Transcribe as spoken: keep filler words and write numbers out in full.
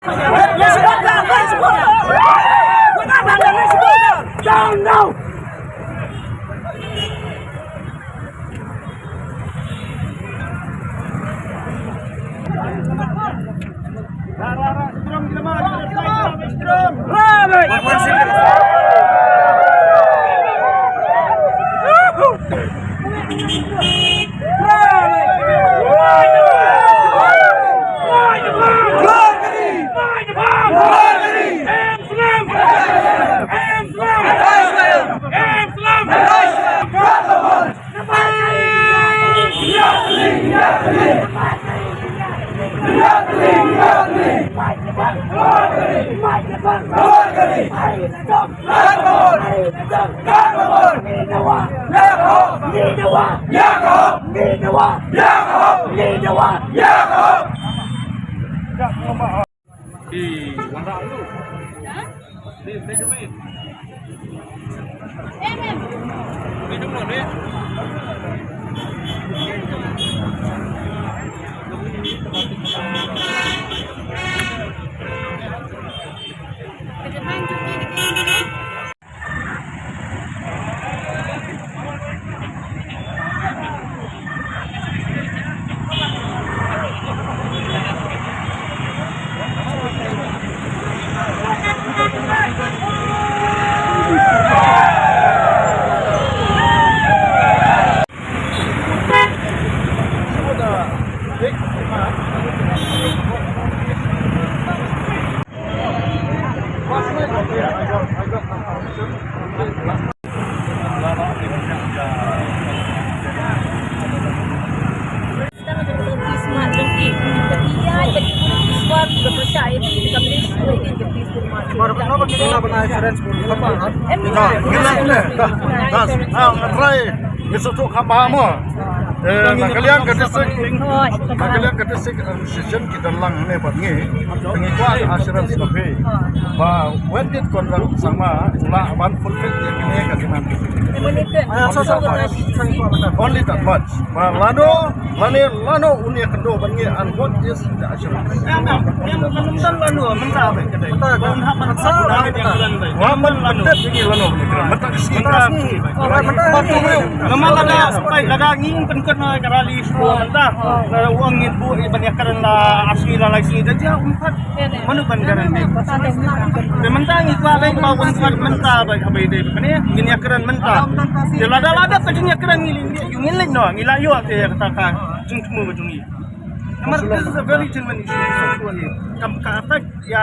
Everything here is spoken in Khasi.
Down now! Ngi sngewthuh kham bha mo. Eh, na ka liang ka district, na ka liang ka district administration ki don lang hangne bad ngi. Ngi kwah assurance na phi ba Wetbit Conrad Sangma u lah ban fulfill ïa kine ka demand. Only that much. Ba lano, lane lano un ïakynduh bad ngi and what is the assurance? Em, em, em, kan ym don lano, mynta ba ka dei. Mynta, mynta. Wa man mynta ngi lano, mynta ka sngi. Mynta ka sngi. Namar lada, lada ngi pynkut na ka rally shuwa mynta. Lada u ong ngin buh ban ïakren la ar sngi la lai sngi da jia um pat. Mano ban guarantee? Te mynta ngi kwah leh ba un pat mynta ba ka bai dei ba ne ngin ïakren mynta. Te lada lada ka jingïakren ngi leh, ngi leh noh, ngi la ïoh te kata ka jingthmu ka jong ngi. Namar this is a very genuine issue. Kam ka affect ïa